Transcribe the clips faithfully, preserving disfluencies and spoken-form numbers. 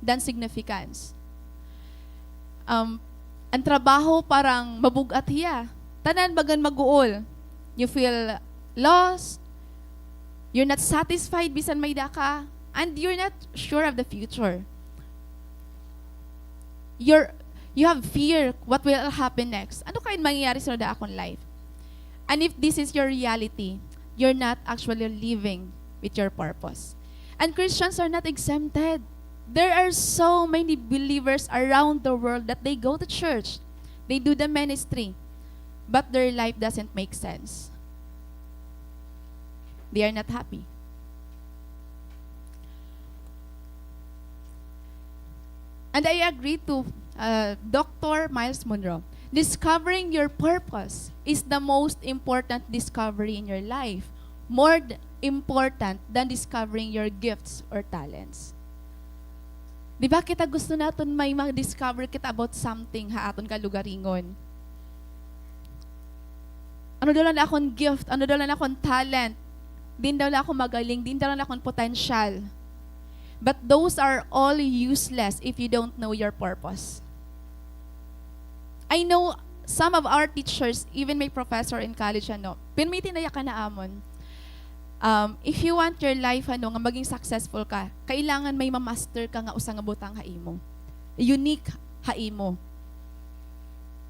than significance. Um, an trabaho parang mabug-at hiya. Tanan bagan maguol. You feel lost. You're not satisfied bisan may-ada ka. And you're not sure of the future. You're, you have fear what will happen next. Ano kay mangyayari sunod ha akon life? And if this is your reality, you're not actually living with your purpose. And Christians are not exempted. There are so many believers around the world that they go to church, they do the ministry, but their life doesn't make sense. They are not happy. And I agree to, uh, Doctor Myles Munroe. Discovering your purpose is the most important discovery in your life, more d-, important than discovering your gifts or talents. Di ba kita gusto naton may ma-discover kita about something ha aton kalugaringon? Ano daw la an akon gift? Ano daw la an akon talent? Diin daw la ako magaling? Diin daw la an akon potential? But those are all useless if you don't know your purpose. I know some of our teachers, even my professor in college, ano, pirmi it in-ayakan ha amon. Um, if you want your life, ano, nga maging successful ka, kailangan may ma-master ka nga usa nga butang ha imo. Unique ha imo.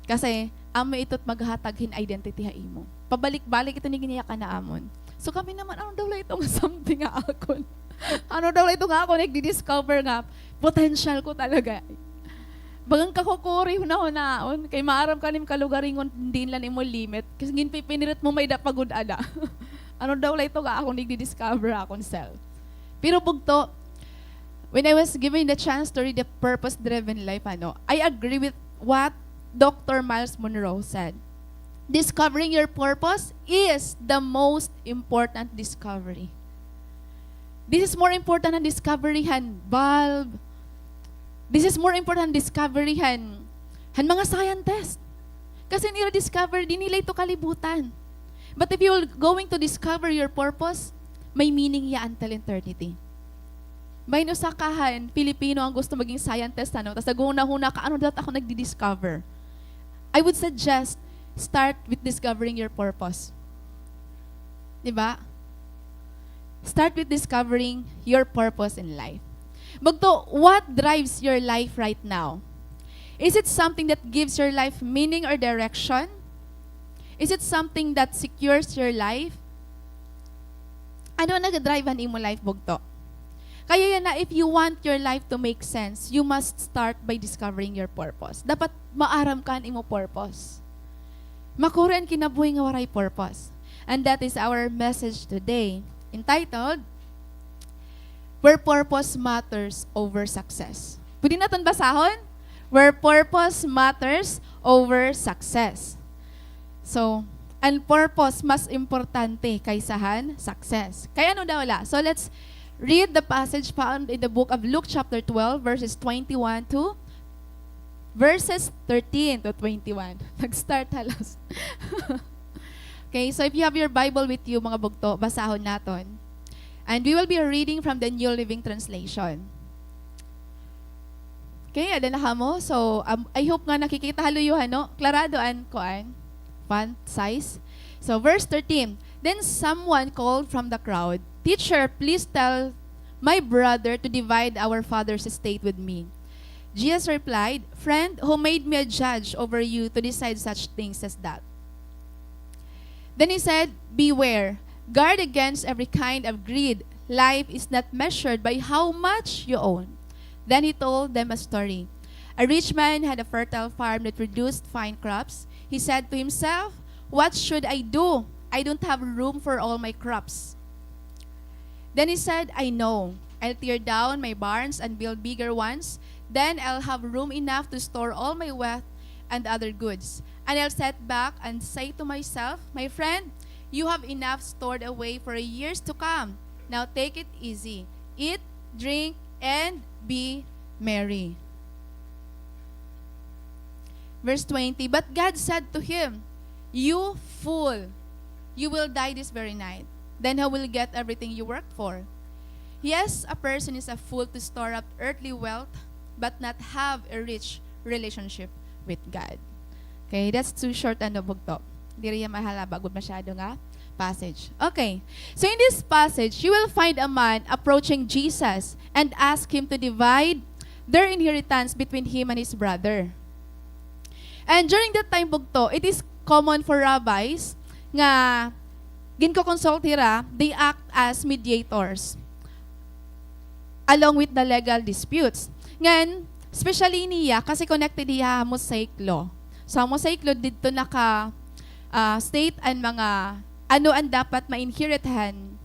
Kasi, amo ito it maghatag hin identity ha imo. Pabalik-balik ito it in-ayakan ha amon. So, kami naman, ano daw la ito nga something ha akon? Ano daw la ito nga akon nagdi-discover nga potential ko talaga? Bagan ka kukuri hunahunaon, kay maaram ka nim kalugaringon, diin la an imo limit. Kasi ginpipinirit mo may-ada pa gud ada. Ano daw la ito nga akon nagdi-discover ha akon self? Pero bugto, when I was given the chance to read The Purpose-Driven Life, ano, I agree with what Doctor Myles Munroe said. Discovering your purpose is the most important discovery. This is more important than discovery han bulb. This is more important than discovery han, han mga scientist. Kasi an ira discovery, diri nila ito kalibutan. But if you're going to discover your purpose, may meaning hiya until eternity. Bahin usa ka han Pilipino an gusto maging scientist, ano, tas naghunahuna ka, ano daw it akon nagdi-discover? I would suggest, start with discovering your purpose. Di ba? Start with discovering your purpose in life. Bugto, what drives your life right now? Is it something that gives your life meaning or direction? Is it something that secures your life? Ano an naga-drive han imo life, bugto? Kaya yana, if you want your life to make sense, you must start by discovering your purpose. Dapat maaram ka han imo purpose. Makuri an kinabuhi nga waray purpose. And that is our message today, entitled, Where Purpose Matters Over Success. Pwede naton basahon? Where Purpose Matters Over Success. So, an purpose mas importante kaysa han success. Kay ano daw la? So, let's read the passage found in the book of Luke chapter twelve, verses twenty-one to verses thirteen to twenty-one. Nag-start halos. Okay, so if you have your Bible with you, mga bugto, basahon naton. And we will be reading from the New Living Translation. Okay, ada na kamo. So, um, I hope nga nakikita ha luyo, ano? Klarado an kuan, font size. So, verse thirteen. Then someone called from the crowd, "Teacher, please tell my brother to divide our father's estate with me." Jesus replied, "Friend, who made me a judge over you to decide such things as that?" Then he said, "Beware, guard against every kind of greed. Life is not measured by how much you own." Then he told them a story. A rich man had a fertile farm that produced fine crops. He said to himself, "What should I do? I don't have room for all my crops." Then he said, "I know. I'll tear down my barns and build bigger ones. Then I'll have room enough to store all my wealth and other goods. And I'll sit back and say to myself, 'My friend, you have enough stored away for years to come. Now take it easy. Eat, drink, and be merry.'" Verse twenty, "But God said to him, 'You fool, you will die this very night. Then who will get everything you worked for?'" Yes, a person is a fool to store up earthly wealth, but not have a rich relationship with God. Okay, that's too short, ano, bugto. Diri hiya mahalaba gud masyado nga passage. Okay, so in this passage, you will find a man approaching Jesus and ask him to divide their inheritance between him and his brother. And during that time, bugto, it is common for rabbis nga ginko-consult hira, they act as mediators along with the legal disputes. Ngan, especially niya, kasi connected hiya ha Mosaic Law. So, ha Mosaic Law, didto naka, ah, state an mga ano an dapat ma-inherit han,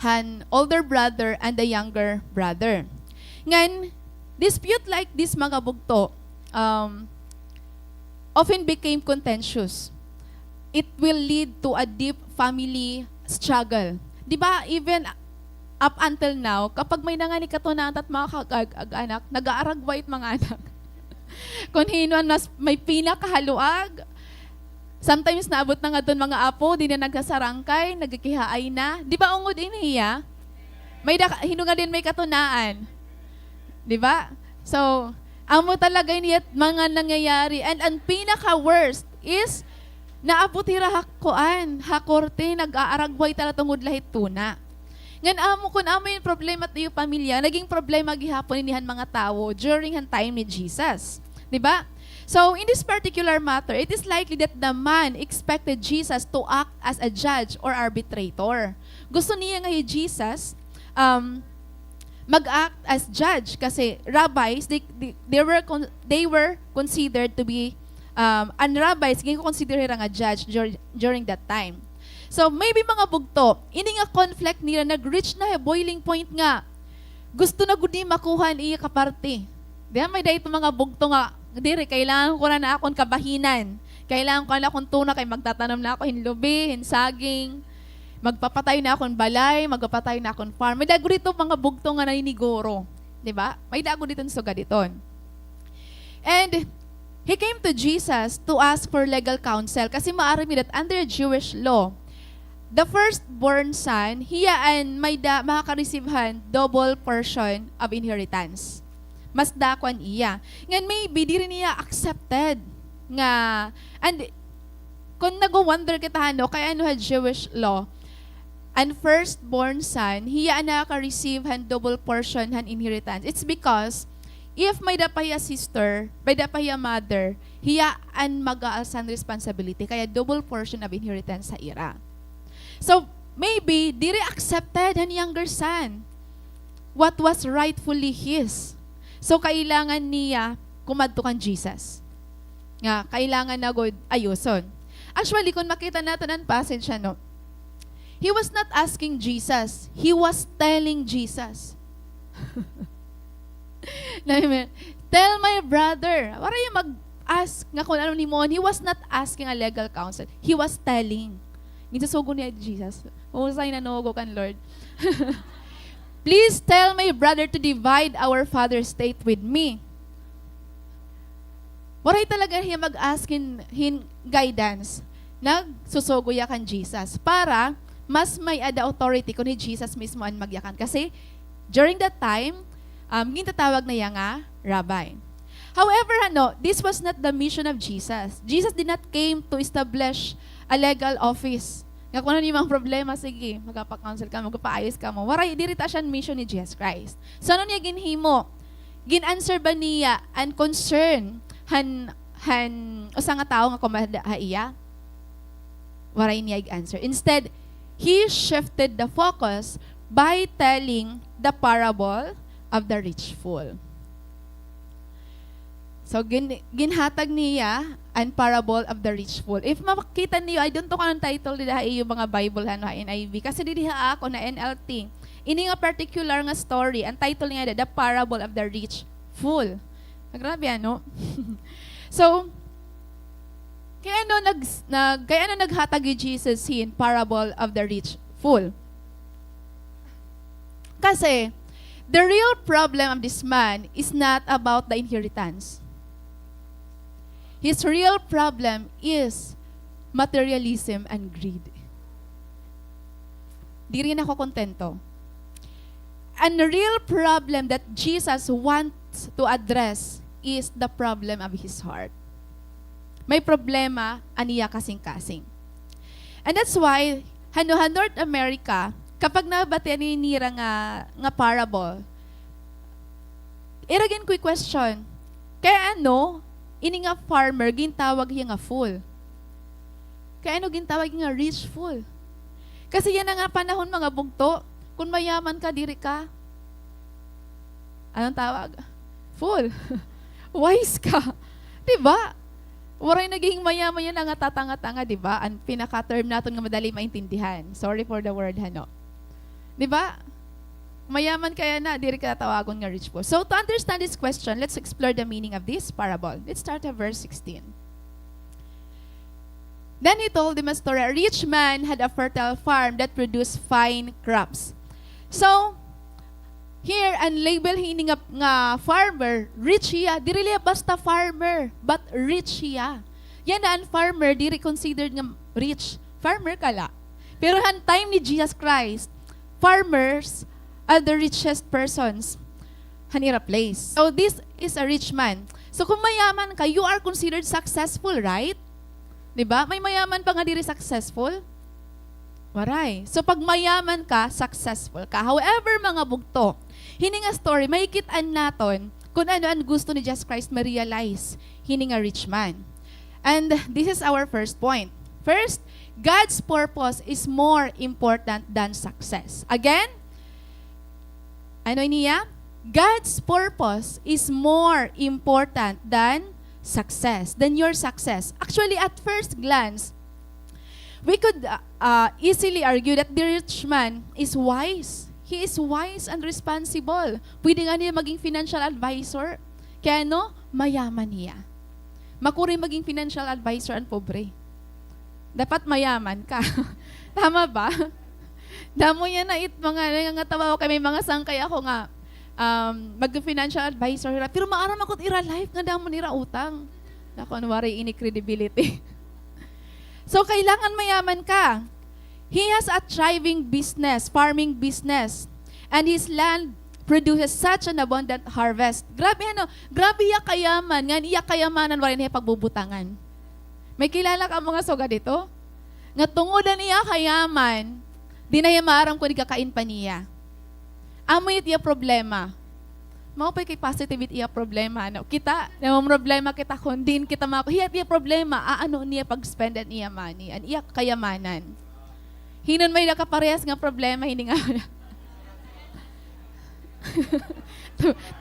han older brother and the younger brother. Ngan, dispute like this, mga bugto, um, often became contentious. It will lead to a deep family struggle. Di ba, even up until now, kapag may nangani katunaan it mga kag-, ag-anak, nag-aaragway it mga anak. Kon hin-o an mas may pinakahaluag, sometimes naabot na ngadto an mga apo, diri na nagsasarangkay, nagkikihaay na. Di ba ungod ini hiya? May da-, hin-o nga diri may katunaan. Di ba? So, amo talaga ini it mga nangyayari. And ang pinaka-worst is, naabot hira ha kuan, ha korte, nag-aaragway talaga tungod la hit tuna. Ngan amo, kon amo it problema it iyo pamilya, naging problema gihapon ini han mga tawo during han time ni Jesus. Di ba? So, in this particular matter, it is likely that the man expected Jesus to act as a judge or arbitrator. Gusto niya nga hi Jesus, um, mag-act as judge kasi rabbis, they, they, they were con-, they were considered to be, um, an rabbis, ginko-consider hira nga judge dur-, during that time. So, maybe, mga bugto, ini nga conflict nira nag-reach na ha boiling point nga gusto na gud niya makuha an iya kaparte. Di ba, may-ada ito mga bugto nga, "Diri, kailangan ko na an akon kabahinan. Kailangan ko na an akon tuna kay magtatanom na ako hin lubi, hin saging. Magpapatayo na akon balay, magpapatayo na akon farm." May-ada gud ito mga bugto nga naniniguro. Di ba? May-ada gud ito sugad iton. And he came to Jesus to ask for legal counsel. Kasi maaram mi that under Jewish law, the firstborn son, hiya an may-ada makaka-receive han double portion of inheritance. Mas dako an iya. Ngan maybe, diri niya accepted nga, and kon nagwo-wonder kita, ano, kay ano ha Jewish law, an firstborn son, hiya an nakaka-receive han double portion han inheritance. It's because, if may-ada pa hiya sister, may-ada pa hiya mother, hiya an mag-aalsa han responsibility, kaya double portion of inheritance ha ira. So, maybe, diri accepted han younger son what was rightfully his. So, kailangan niya kumadto kan Jesus. Nga, kailangan na gud ayuson. Actually, kon makita naton an passage, ano, he was not asking Jesus. He was telling Jesus. Tell my brother. Waray hiya mag-ask nga kon ano an himuon. He was not asking a legal counsel. He was telling. Ginsusugo niya hi Jesus. Mahusay nga nugo kan Lord. "Please tell my brother to divide our father's estate with me." Waray talaga hiya mag-ask hin, hin guidance. Nagsusugo hiya kan Jesus para mas may-ada authority kon hi Jesus mismo an magyakan. Kasi, during that time, um, gintatawag na hiya nga rabbi. However, ano, this was not the mission of Jesus. Jesus did not came to establish a legal office. Nga kon ano it mga problema, sige, magpapa-counsel kamo, magpaayos kamo. Waray, diri ita siya an mission ni Jesus Christ. So, ano niya ginhimo? Gin-answer ba niya an concern han, han usa nga tawo nga kumada ha iya? Waray niya ig-answer. Instead, he shifted the focus by telling the parable of the rich fool. So, gin-, ginhatag niya an parable of the rich fool. If makita niyo, I don't know kon ano an title dida ha iyo mga Bible, ano, ha N I V. Kasi didi ha akon, ha N L T, ini nga particular nga story, an title niya, The Parable of the Rich Fool. Grabe, ano? So, kay ano nag-, nag-, kay ano naghatag hi Jesus hin parable of the rich fool? Kasi, the real problem of this man is not about the inheritance. His real problem is materialism and greed. Diri nakokontento. And the real problem that Jesus wants to address is the problem of his heart. May problema an iya kasingkasing. And that's why, hano, ha North America, kapag nabatian nira nga, nga parable, ira gin-question, kay ano ini nga farmer gintawag hiya nga fool? Kay ano gintawag nga rich fool? Kasi yana nga panahon, mga bugto, kun mayaman ka, diri ka, anong tawag? Fool. Wise ka. Di ba? Waray nagiging mayaman yana nga tatanga-tanga, di ba? An pinaka-term naton nga madali maintindihan. Sorry for the word, hano. Di ba? Mayaman ka yana, diri ka tawagon nga rich fool. So, to understand this question, let's explore the meaning of this parable. Let's start at verse sixteen. Then he told him a story. A rich man had a fertile farm that produced fine crops. So, here, an label hini nga, nga farmer, rich hiya. Diri la hiya basta farmer, but rich hiya. Yana an farmer, diri considered nga rich. Farmer ka la. Pero han time ni Jesus Christ, farmers are the richest persons han ira place. So, this is a rich man. So, kung mayaman ka, you are considered successful, right? Di ba? May mayaman pa nga diri successful? Waray. So, pag mayaman ka, successful ka. However, mga bugto, hini nga story, makikit-an naton kun ano an gusto ni Jesus Christ ma-realize hini nga rich man. And this is our first point. First, God's purpose is more important than success. Again, ano ini hiya? God's purpose is more important than success, than your success. Actually, at first glance, we could, uh, uh, easily argue that the rich man is wise. He is wise and responsible. Pwede nga niya maging financial advisor. Kay ano? Mayaman hiya. Makuri maging financial advisor an pobre. Dapat mayaman ka. Tama ba? Damo yana it mga nangangatawa ako kay may mga sangkay ako nga, um, mag-financial advisor hira. Pero maaram ako it ira life nga damo nira utang. Naku, ano, waray ini credibility. So, kailangan mayaman ka. He has a thriving business, farming business. And his land produces such an abundant harvest. Grabe, ano, grabe hiya kayaman, ngan iya kayamanan, waray na hiya pagbubutangan. May kilala ka mga sugad hito? Nga tungod an iya kayaman, di na hiya maaram kon igkakain pa niya. Amo it iya problema. Maupay kay positive it iya problema, ano? Kita, namomroblema kita kon diin kita mako-, hiya it iya problema, aano niya pag-spend an iya money, an iya kayamanan. Hin-o may nakaparehas nga problema, hini nga.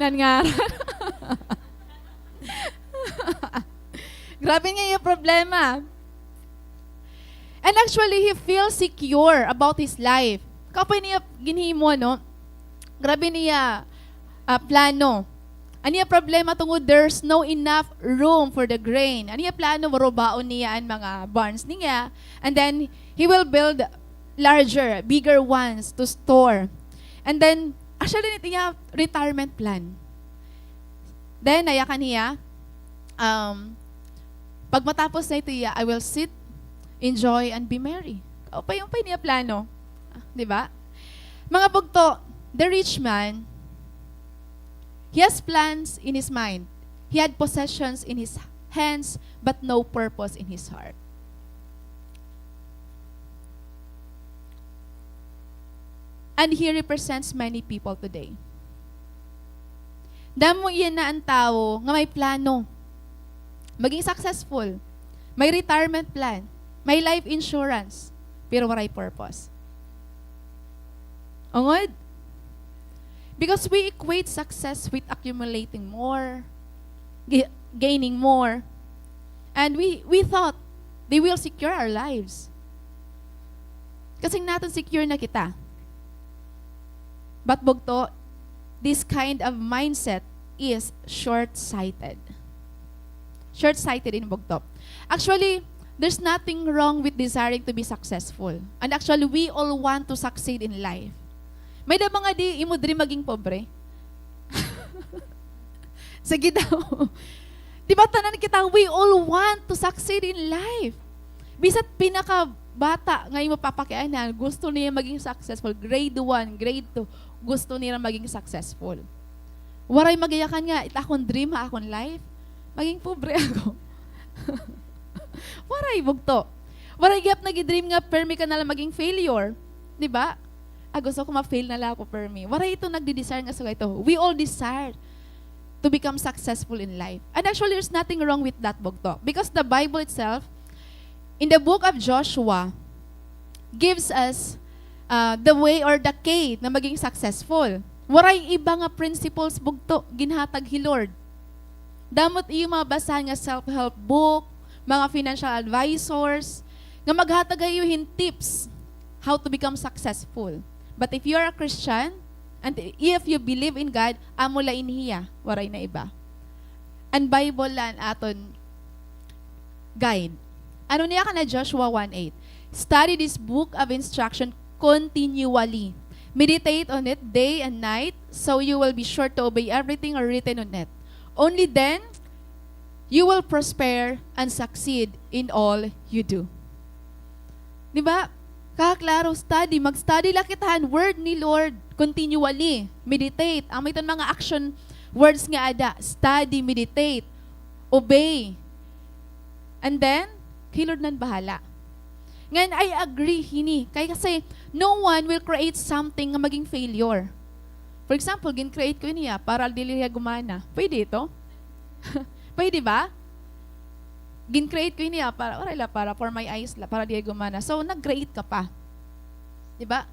Nan ngaran. Grabe nga iya problema. And actually, he feels secure about his life. Kaupay niya ginhimo, no? Grabe niya, ah, plano. An iya problema tungod there's no enough room for the grain. An iya plano, rubaon niya an mga barns niya. And then, he will build larger, bigger ones to store. And then, actually, it iya retirement plan. Then, nayakan hiya, um, pag matapos na ito iya, "I will sit, enjoy, and be merry." Kaupay-upay niya plano. Ah, di ba? Mga bugto, the rich man, he has plans in his mind. He had possessions in his hands, but no purpose in his heart. And he represents many people today. Damo yana an tawo nga may plano. Maging successful. May retirement plan. May life insurance. Pero waray purpose. Ungod? Because we equate success with accumulating more, ga-, gaining more. And we, we thought they will secure our lives. Kasi naton secure na kita. But bugto, this kind of mindset is short-sighted. Short-sighted in bugto. Actually, there's nothing wrong with desiring to be successful. And actually, we all want to succeed in life. May-ada ba nga di imo dream maging pobre? Sige daw. Di ba tanan kita, we all want to succeed in life. Bisan pinakabata nga imo papakianhan, gusto niya maging successful, grade one, grade two. gusto nira maging successful. Waray magiyakan nga, it akon dream ha akon life, maging pobre ako. Waray, bugto. Waray gihap nagdi-dream nga permi ka na la maging failure. Di ba? Ah, gusto ko ma-fail na la ako permi. Waray ito nagdi-desire nga sugad ito. We all desire to become successful in life. And actually, there's nothing wrong with that, bugto. Because the Bible itself, in the book of Joshua, gives us, uh, the way or the key na maging successful. Waray iba nga principles, bugto, ginhatag hi Lord. Damo it iyo mabasahan nga self-help book, mga financial advisors, nga maghatag ha iyo hin tips how to become successful. But if you are a Christian, and if you believe in God, amo la ini hiya, waray na iba. An Bible la an aton guide. Ano niya kan Joshua one eight? "Study this book of instruction continually. Meditate on it day and night, so you will be sure to obey everything written on it. Only then you will prosper and succeed in all you do." Di ba? Kaklaro, study. Mag-study la kita han word ni Lord continually. Meditate. Amo iton mga action words nga ada. Study, meditate, obey. And then, hi Lord nan bahala. Ngan, I agree hini. Kay kasi, no one will create something nga maging failure. For example, gin-create ko ini, ah, para dili hiya gumana. Pwede ito? Pwede ba? Gin-create ko ini, ah, para, waray la, para for my eyes la, para di gumana. So, nag-create ka pa. Di ba?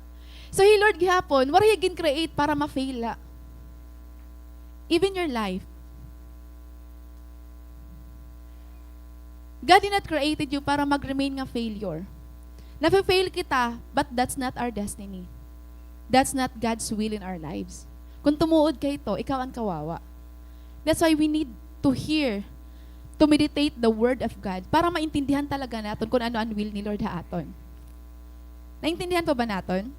So, hi Lord gihapon, waray hiya gin-create para ma-fail la. Even your life. God did not created you para mag-remain nga failure. Nafe-fail kita, but that's not our destiny. That's not God's will in our lives. Kung tumuod ka hito, ikaw an kawawa. That's why we need to hear, to meditate the word of God, para maintindihan talaga naton kung ano an will ni Lord ha aton. Naintindihan pa ba naton?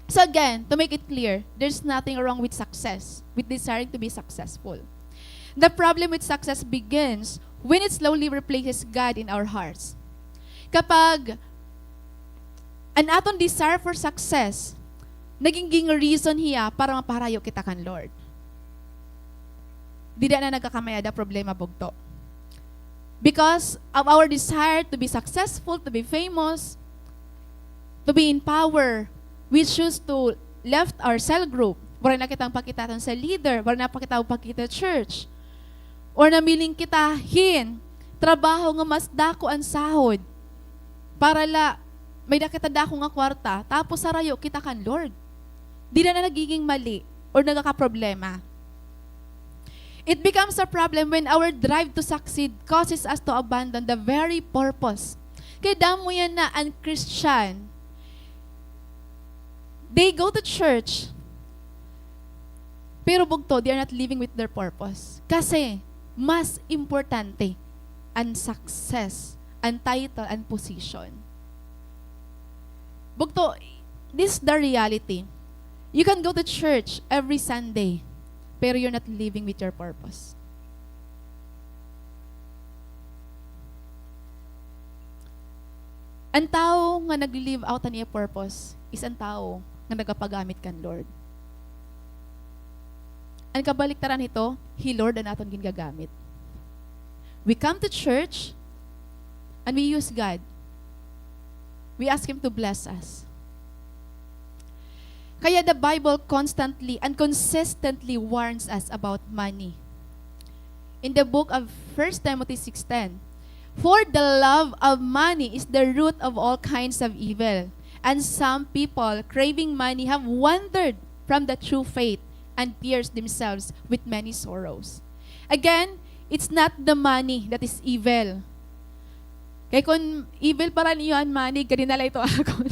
So again, to make it clear, there's nothing wrong with success, with desiring to be successful. The problem with success begins when it slowly replaces God in our hearts. Kapag an aton desire for success, nagiging reason hiya para mapaharayo kita kan Lord. Dida na nagkakamay-ada problema, bugto. Because of our desire to be successful, to be famous, to be in power, we choose to left our cell group. Waray na kita pakita ha aton cell leader, waray na kita pakita church. Or namiling kita hin trabaho nga mas dako an sahod. Para la, may-ada kita dako nga kwarta, tapos harayo kita kan Lord. Dida na nagiging mali or nagkakaproblema. It becomes a problem when our drive to succeed causes us to abandon the very purpose. Kay damo yana an Christian, they go to church, pero bugto, they are not living with their purpose. Kasi, mas importante an success, an title, an position. Bugto, this is the reality. You can go to church every Sunday, pero you're not living with your purpose. An tawo nga nagli-live out han iya purpose is an tawo nga nagapagamit kan Lord. An kabaliktaran hito, hi Lord an aton gingagamit. We come to church and we use God. We ask Him to bless us. Kaya the Bible constantly and consistently warns us about money. In the book of First Timothy six ten, "For the love of money is the root of all kinds of evil, and some people, craving money, have wandered from the true faith and pierced themselves with many sorrows." Again, it's not the money that is evil. Kay kon evil para niyo an money, gadi na la ito akon.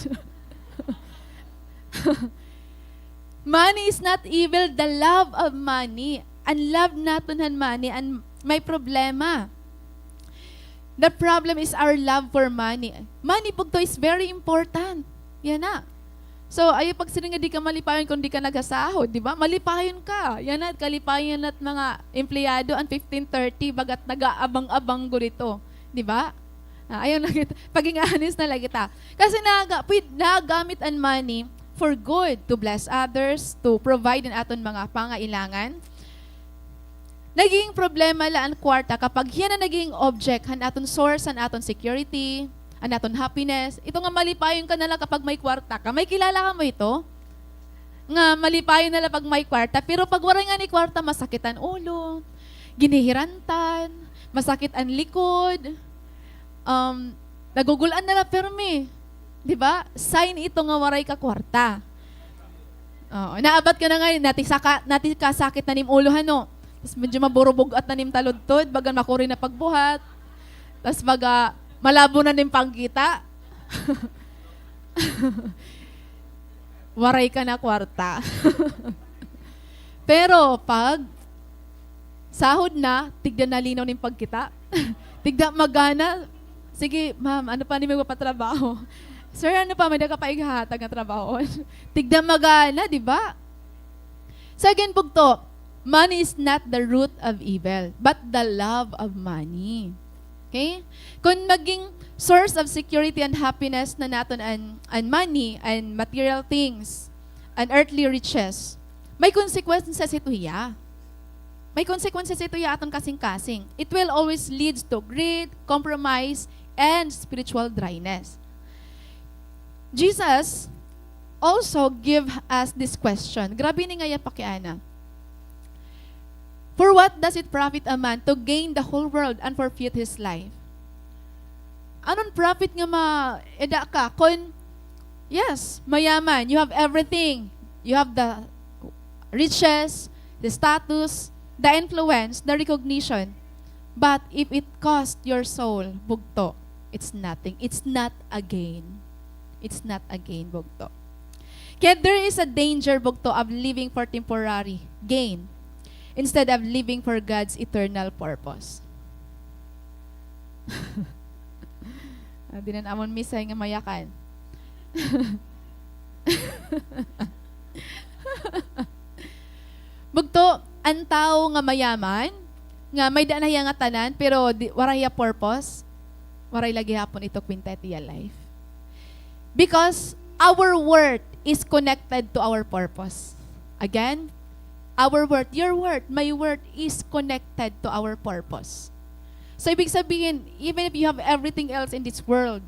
Money is not evil, the love of money. An love naton han money an may problema. The problem is our love for money. Money bugto is very important. Yana. So, ayaw pagsiring nga di ka malipayon kon di ka naghasahod, di ba? Malipayon ka. Yana, kalipayon na't mga empleyado, an fifteen thirty, bagat nag-aabang-abang gud ito. Di ba? Ah, ayaw na kita. Paging honest na la kita. Kasi naga-, pwed-, nagamit an money for good, to bless others, to provide an aton mga pangailangan. Naging problema la an kwarta kapag hiya na naging object han aton source, han aton security, han aton happiness. Ito nga malipayon ka na la kapag may kwarta ka. May kilala kamo ito? Nga malipayon na la pag may kwarta, pero pag waray ngani kwarta, masakit an ulo, ginihirantan, masakit an likod, um, nagugul-an na la pirmi. Di ba? Sign ito nga waray ka kwarta. Oo, naabat ka na nga, natisaka-, natikasakit na nim ulo, hano? Tas medyo maburubug-at na nim taludtod, baga makuri na pagbuhat. Tas baga malabo na nim pagkita. Waray ka na kwarta. Pero pag sahod na, tigda nalinaw nim pagkita. Tigda magana. Sige, ma'am, ano pa nim magpapatrabaho? Sir, ano pa, may-ada ka pa ighahatag nga trabaho? Tigda magana, di ba? So again, bugto, money is not the root of evil, but the love of money. Okay? Kon maging source of security and happiness na naton an, an money, an material things, an earthly riches, may consequences ito hiya. May consequences ito hiya aton kasingkasing. It will always leads to greed, compromise, and spiritual dryness. Jesus also give us this question. Grabe ini nga iya pakiana. For what does it profit a man to gain the whole world and forfeit his life? Anon profit nga ma-, eda ka kon, yes, mayaman, you have everything. You have the riches, the status, the influence, the recognition. But if it cost your soul, bugto, it's nothing. It's not a gain. It's not a gain, bugto. Kaya there is a danger, bugto, of living for temporary gain instead of living for God's eternal purpose. Ah, di na amon misay nga mayakan. Bugto, an tawo nga mayaman, nga may-ada na hiya ngatanan, pero di, waray hiya purpose, waray la gihapon ito kwenta it iya life. Because our worth is connected to our purpose. Again, our worth, your worth, my worth is connected to our purpose. So, ibig sabihin, even if you have everything else in this world,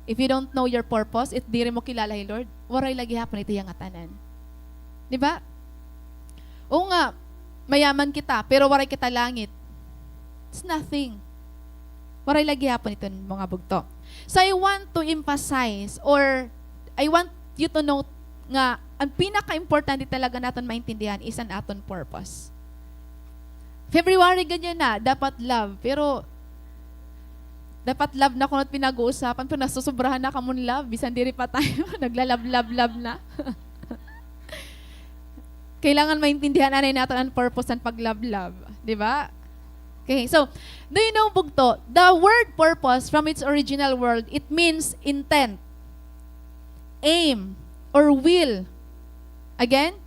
if you don't know your purpose, if diri mo kilala hi Lord, waray la gihapon ito iya ngatanan. Di ba? Oo nga, mayaman kita, pero waray kita langit. It's nothing. Waray la gihapon ito, mga bugto. So, I want to emphasize, or I want you to note nga an pinaka-importante talaga naton maintindihan is an aton purpose. February ganyan na, dapat love. Pero, dapat love na kuno it pinag-uusapan, pero nasusobrahan na kamo hin love, bisan diri pa tayo, nagla-love, love, love na. Kailangan maintindihan anay naton an purpose han pag-love, love, di ba? Okay, so, do you know, bugto, the word purpose from its original word, it means intent, aim, or will. Again,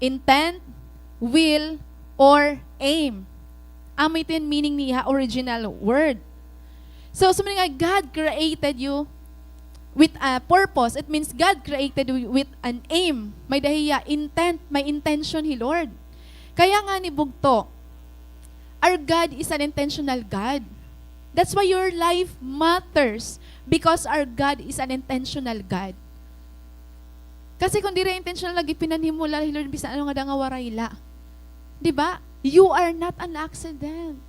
intent, will, or aim. Amo ito an meaning niya ha original word. So, sumini nga God created you with a purpose. It means God created you with an aim. May-ada hiya intent, may intention hi Lord. Kaya ngani, bugto, our God is an intentional God. That's why your life matters, because our God is an intentional God. Kasi kon diri intentional, lagi pinanhimo la hi Lord bisan ano ngada nga waray la. Di ba? You are not an accident.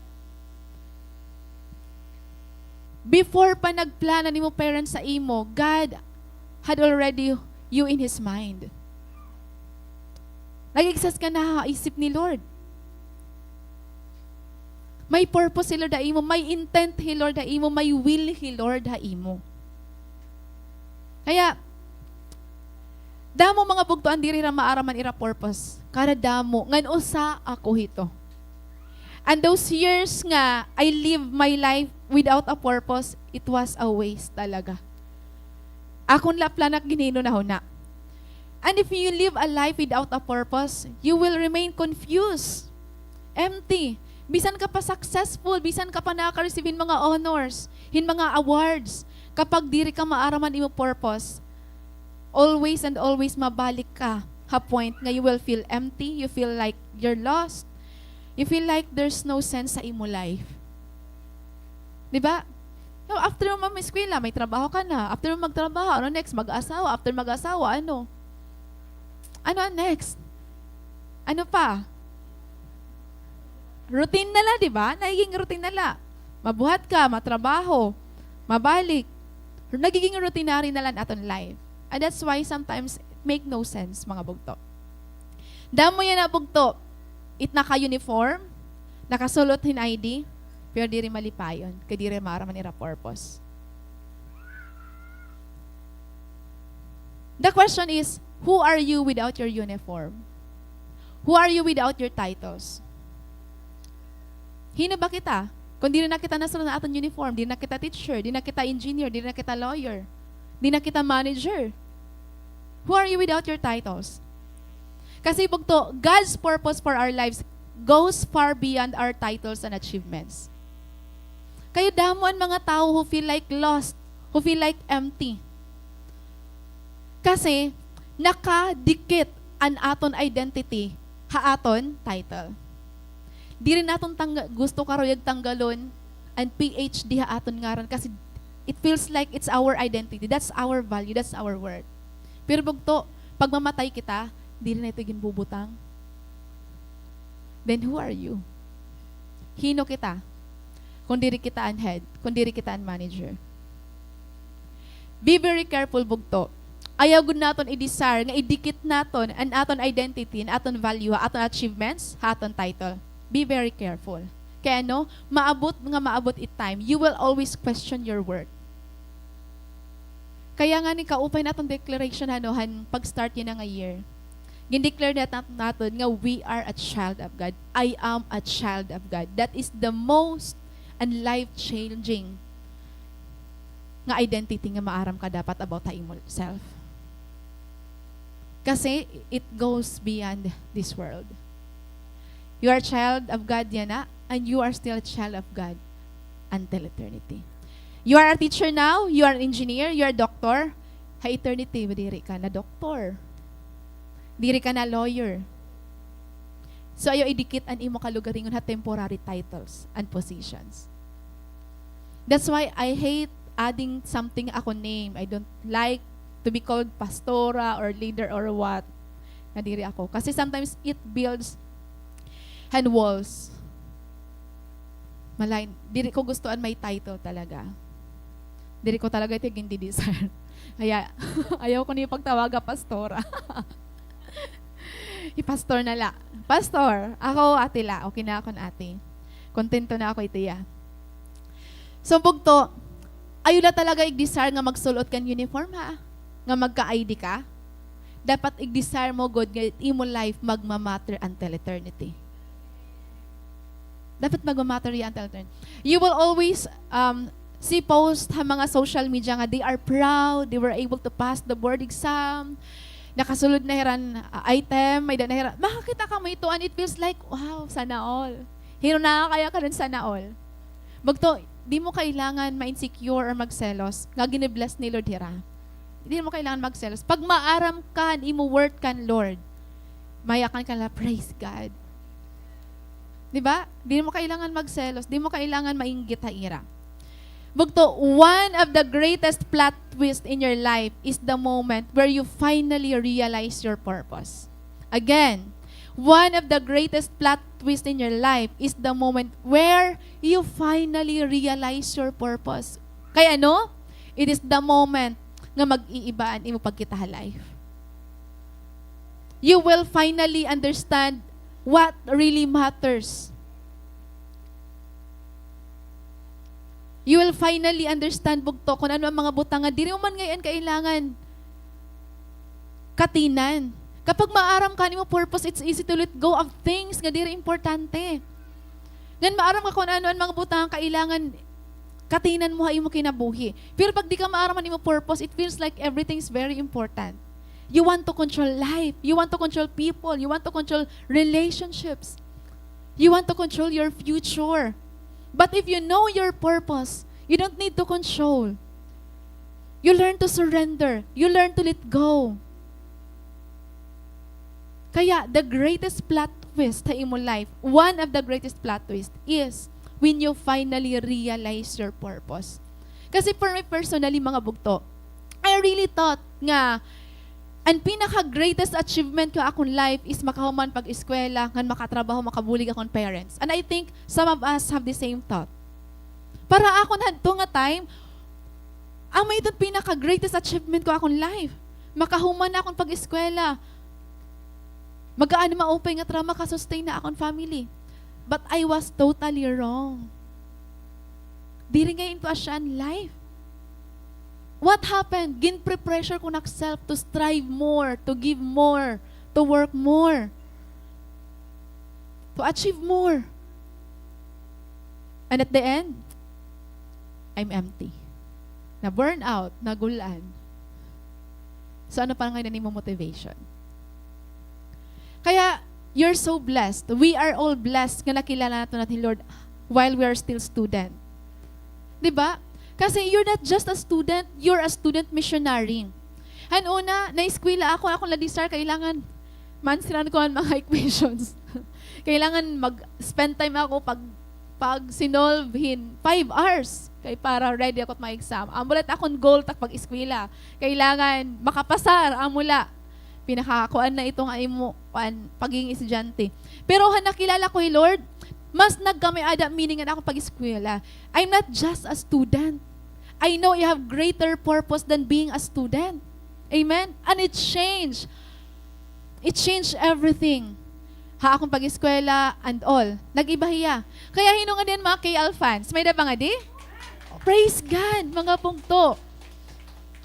Before pa nagplano an imo parents sa imo, God had already you in His mind. Nag-exist ka na ha isip ni Lord. May purpose hi Lord ha imo, may intent hi Lord ha imo, may will hi Lord ha imo. Kaya, damo, mga bugto, an diri hira maaram an ira purpose. Kada damo, ngan usa ako hito. And those years nga I live my life without a purpose, it was a waste talaga. Akon la plano, ginhinunahuna. And if you live a life without a purpose, you will remain confused, empty. Bisan ka pa successful, bisan ka pa nakaka-receive hin mga honors, hin mga awards, kapag diri ka maaram han imo purpose, always and always mabalik ka ha point nga you will feel empty, you feel like you're lost, you feel like there's no sense sa imo life. Di ba? No, after mo mag-eskwela, may trabaho ka na. After mo magtrabaho, ano next? Mag-asawa. After mag-asawa, ano? Ano ang next? Ano pa? Routine na la, di ba? Nagiging routine na la. Mabuhat ka, matrabaho, mabalik. Nagiging routinary na la an aton life. And that's why sometimes it make no sense, mga bugto. Damo yana, bugto. It naka-uniform, nakasul-ot hin I D, pero diri malipayon, kay diri maaram an ira purpose. The question is, who are you without your uniform? Who are you without your titles? Hin-o ba kita? Kon diri na kita nasul-ot han aton uniform, diri na kita teacher, diri na kita engineer, diri na kita lawyer, diri na kita manager. Who are you without your titles? Kasi bugto, God's purpose for our lives goes far beyond our titles and achievements. Kay damo an mga tawo who feel like lost, who feel like empty. Kasi nakadikit an aton identity ha aton title. Diri naton tangga-, gusto karuyag tanggalon an P H D ha aton ngaran kasi it feels like it's our identity, that's our value, that's our worth. Pero bugto, pag mamatay kita, diri na ito ginbubutang. Then who are you? Hin-o kita? Kon diri kita an head, kon diri kita an manager. Be very careful, bugto. Ayaw gud naton i-desire nga idikit naton an aton identity, an aton value, ha aton achievements, ha aton title. Be very careful. Kay ano, maabot nga maabot it time, you will always question your worth. Kaya ngani kaupay naton declaration, ano, han pag-start yana nga year. Gin-declare nat-, naton nga we are a child of God. I am a child of God. That is the most and life-changing nga identity nga maaram ka dapat about ha imo self. Kasi it goes beyond this world. You are a child of God yana, and you are still a child of God until eternity. You are a teacher now, you are an engineer, you are a doctor. Ha eternity, diri ka na doktor. Diri ka na lawyer. So, ayaw idikit an imo kalugaringon ha temporary titles and positions. That's why I hate adding something ako name. I don't like to be called pastora or leader or what. Nga diri ako. Kasi sometimes it builds hand walls. Malay, diri ko gusto an may title talaga. Diri ko talaga ito gindi-desire. Kaya, ayaw ko niyo pagtawaga pastora. I-pastor na la. Pastor, ako ate la. Okay na ako na ate. Kontento na ako ito ya. So, bugto, ayaw la talaga ig-desire nga magsul-ot kan uniform, ha? Nga magka-I D ka. Dapat ig-desire mo gud nga imo life magma-matter until eternity. Dapat magma-matter iya until eternity. You will always, um, see post ha mga social media nga they are proud, they were able to pass the board exam, nakasulod na hira han, uh, item, may-ada na hira. Makakita kamo ito and it feels like, wow, sana all. Hin-o nakakaya kanan sana all? Bugto, di mo kailangan ma-insecure or magselos nga gini-bless ni Lord hira. Di mo kailangan magselos. Pag maaram ka han imo worth kan Lord, mayakan ka na, "Praise God." Di ba? Di mo kailangan magselos. Di mo kailangan mainggit ha ira. Bugto, one of the greatest plot twist in your life is the moment where you finally realize your purpose. Again, one of the greatest plot twist in your life is the moment where you finally realize your purpose. Kay ano? It is the moment nga mag-iiba an imo pagkita ha life. You will finally understand what really matters. You will finally understand, bugto, kon ano an mga butang nga diri mo man ngay-an kailangan katinan. Kapag maaram ka han imo purpose, it's easy to let go of things nga diri importante. Ngan maaram ka kon ano an mga butang nga kailangan katinan mo ha imo kinabuhi. Pero pag di ka maaram han imo purpose, it feels like everything's very important. You want to control life. You want to control people. You want to control relationships. You want to control your future. But if you know your purpose, you don't need to control. You learn to surrender. You learn to let go. Kaya, the greatest plot twist ha imo life, one of the greatest plot twist is when you finally realize your purpose. Kasi for me personally, mga bugto, I really thought nga an pinaka-greatest achievement ko ha akon life is makahuman pag-eskwela, ngan makatrabaho, makabulig akon parents. And I think some of us have the same thought. Para akon hadto nga time, amo iton pinaka-greatest achievement ko akon life. Makahuman na akon pag-eskwela. Magaan, maupay nga trabaho, maka-sustain na akon family. But I was totally wrong. Diri ngay-an ito asya an life. What happened? Ginpe-pressure ko na ak self to strive more, to give more, to work more, to achieve more. And at the end, I'm empty. Na-burn out, nagul-an. So, ano pa ngay-an an imo motivation? Kaya, you're so blessed. We are all blessed nga nakilala naton an Lord while we are still student. Di ba? Kasi you're not just a student, you're a student missionary. Han una, naeskwela ako, akon la-desire, kailangan, man sila ko an mga equations. Kailangan mag-spend time ako pag, pag-sinolve hin five hours. Kay para ready ako ha mga exam. Amo la it akon goal, tak pag-eskwela. Kailangan makapasar, amo la. Pinakakuan na ito nga imo, kuan, pagiging estudyante. Pero han nakilala ko hi Lord, mas nagkamay-ada meaning an akon pag-eskwela. I'm not just a student. I know I have greater purpose than being a student. Amen? And it changed. It changed everything. Ha akon pag-eskwela and all. Nag-iba hiya. Kaya hin-o ngadi an mga K L fans? May-ada ba ngadi? Praise God, mga bugto.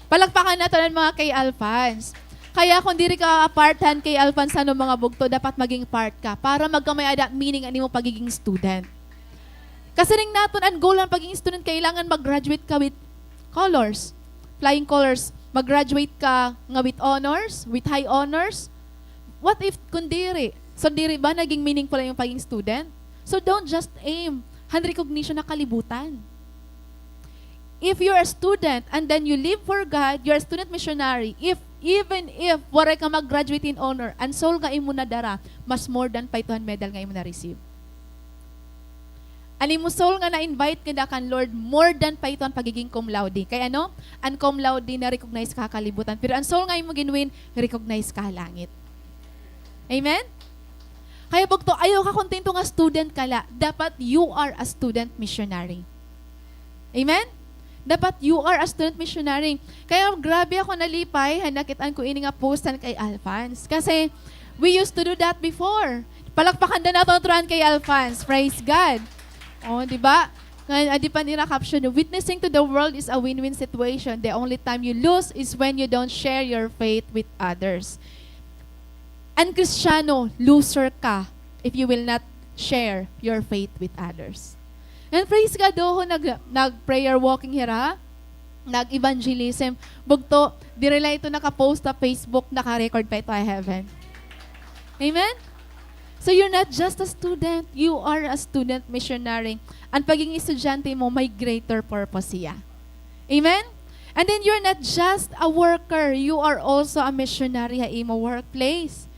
Palakpakan naton an mga K L fans. Kaya kon diri ka part han K L fans, ano, mga bugto, dapat maging part ka para magkamay-ada meaning an imo pagiging student. Kasiring naton an goal han pagiging student, kailangan mag-graduate ka with colors, flying colors. Mag-graduate ka nga with honors, with high honors. What if kon diri? So, diri ba naging meaningful an imo pagiging student? So, don't just aim han recognition ha kalibutan. If you're a student and then you live for God, you're a student missionary, if, even if waray ka mag-graduate in honor, an soul nga imo nadara, mas more than pa ito han medal nga imo na-receive. An imo soul nga na-invite ngada kan Lord, more than pa ito an pagiging cum laude. Kay ano? An cum laude, na-recognize ka ha kalibutan. Pero an soul nga imo gin-win, recognize ka ha langit. Amen? Kaya bugto, ayaw ka kontento nga student ka la. Dapat you are a student missionary. Amen? Dapat you are a student missionary. Kaya grabe ako nalipay han nakit-an ko ini nga post han Kay Alphans. Kasi we used to do that before. Palakpakan daw naton an Kay Alphans. Praise God. O, di ba? Ngan, adi pa an ira caption, "Witnessing to the world is a win-win situation. The only time you lose is when you don't share your faith with others." An Kristiyano, loser ka if you will not share your faith with others. And praise God, oho, nag-, nag-prayer walking hira, nag-evangelism. Bugto, diri la ito naka-post ha Facebook, naka-record pa ito ha heaven. Amen? So you're not just a student, you are a student missionary. An pagiging estudyante mo, may greater purpose hiya. Amen? And then you're not just a worker, you are also a missionary ha imo workplace.